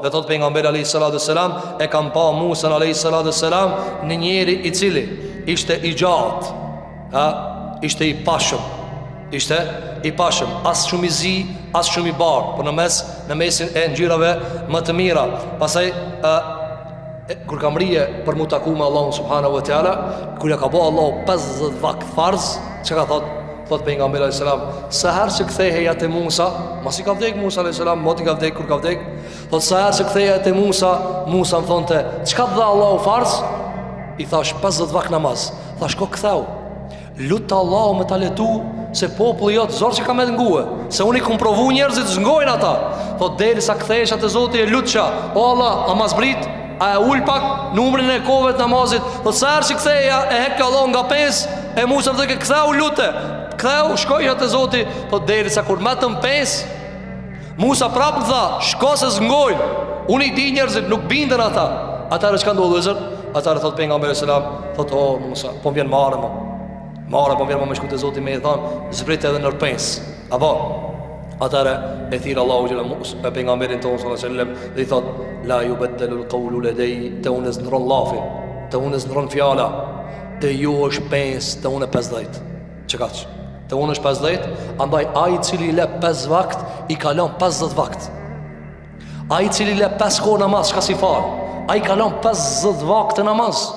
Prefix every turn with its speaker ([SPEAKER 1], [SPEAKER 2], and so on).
[SPEAKER 1] Dhe thot pejgamberi alayhi salatu selam, e kam pa Musën alayhi salatu selam një njeri i cili ishte i gjatë, ha, ishte i pashëm. Ishte i pashëm, as shumë i zi, as shumë i bardhë, por në mes, në mesin e ngjyrave më të mira. Pastaj ë e, kur ka mrije për mu taku me Allahun subhanahu wa taala, kur ja ka bo Allahu 50 vakt farz, çka ka thot? Thot pejgamberi alayhis salam, sa herë që ktheheja te Musa, masi ka vdek Musa alayhis salam, moti ka vdek kur ka vdek, thot sa herë që ktheheja te Musa, Musa më thonte, çka të dha Allahu farz? I thash 50 vakt namaz. Tha shko ktheu. Lute Allahun me ta lehtu se populli jot zor që ka me të ngue, se unë i kum provu njerëzit s'ngojnë ata. Thot derisa kthehesha te Zoti e lutsha, o Allah, a ma zbrit? A e ul pak numrin e kohëve të namazit? Thot sa herë që ktheheja e hekte Allahu nga 5, e Musa më thoke ktheu lute. Ktheu, shkojsha te Zoti, thot derisa kur metën 5, Musa prapë më tha, shko se s'ngojnë. Unë i di njerëzit, nuk binden ata. Atëherë çka ndodh vëllezër? Atëherë thot pejgamberi alayhis salam, thot o Musa, po më vjen marre mo. Marre po më vjen mo me shku te Zoti me i thon, zbrit edhe nër 5. Apo Atëherë e thirr Allahu xhela Musa e pejgamberin tonë sallallahu alaihi wasallam dhe i thot la yubaddalu al-qawlu ladai te unë s'ndron llafi, te unë s'ndron fjala, te ju është 5, te unë 50. Qekaq? Te unë është 50, andaj ai i cili le 5 vakt, i ka lon 50 vakt. Ai i cili le 5 kohë namaz, çka s'i fal, ai ka lon 50 vakt namaz.